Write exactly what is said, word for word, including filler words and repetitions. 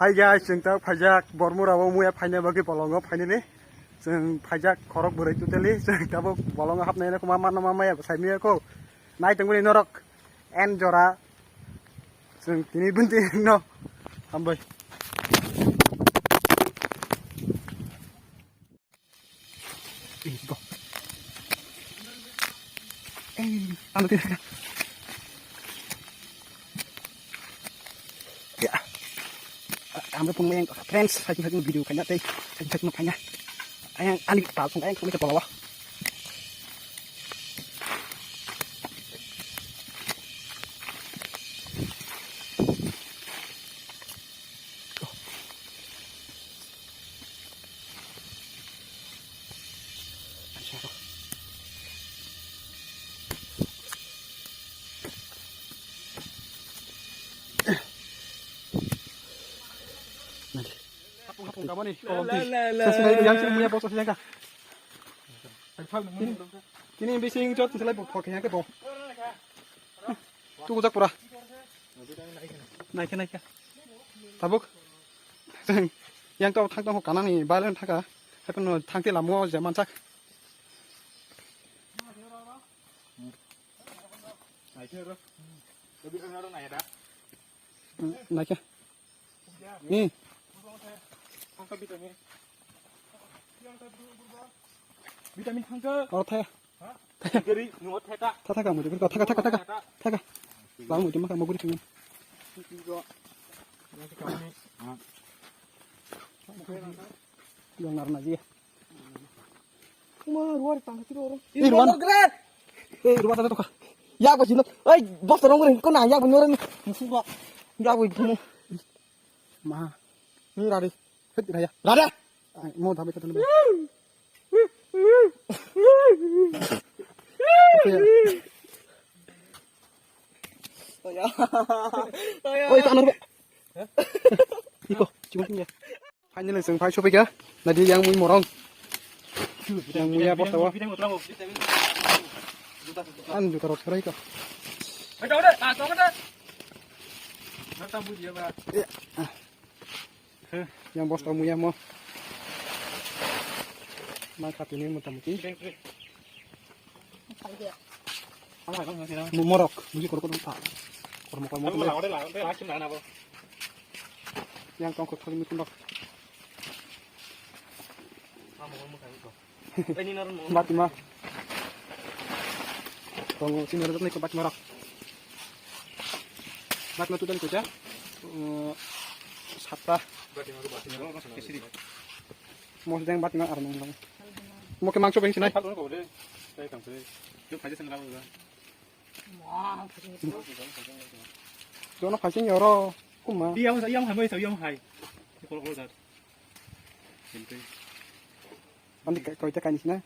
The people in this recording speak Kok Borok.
Hi guys, chwng tabuk phaijak Bormura o muya phaina bagwi bolongo phainani. Chwng phaijak khorok bwrwi totally, chwng tabuk bolongo hapnai na kuma manna ma maya sai miya ko. Nai tongmani norok en jora. Chwng tini bunti no hambai. Eh, go. Eh, ano tira. Ya. Kami pun main friends, lagi lagi video kanya teh, lagi lagi makanya. Ayang ani tak pun ayang kami ke bawah. Hapung hapung kamani kolom ti. Sesnai yang sini punya bos sesnai ka. Tini bising jot selai bok thok yang ke bok. Tu gujak pura. Naikhe naikhe. Tabuk. Yang to thang tong kanani balen thaka. Happen thang te lamo je mansak. Naikhe. Ni. Vitamin thangka. Oro thaya. Gari nungo theta. Thaka thaka mudi thaka thaka thaka thaka. Bang mudi maka moguri thangin. Yang narna ji. Kuma ruar tang kiri orang. Eh, ruar. Eh, ruar tata toka. Ya ko jino. Oi, bos rong reng ko na ya ko nore. Musuh ko. Ya ko jino. Ma. Ni rari. Hit raya. Rari. Mo dhabe tata. Oi, tanor. Iko, cibuk ya. Finally, chwng phai sophaikha. Naidi yang mui morong. Yang mui ya bostao. Ang juta rok serai ka. Yang bostao mui ya mo. Mang khatini motamuti. Mo-, morok, buji korok korok ta. Kormo kormo. Yang tong kok thangni tundok. Batima. Tongo sini rok nai ko batima rok. Batima total ko ja. Eh, satta. Mos deng batima ar nang. Mo ke mangso beng sinai. Jono phaising yoro kuma. Yang yang hai mai sa yang hai. Kol kol dat. Ani koita kaini sina.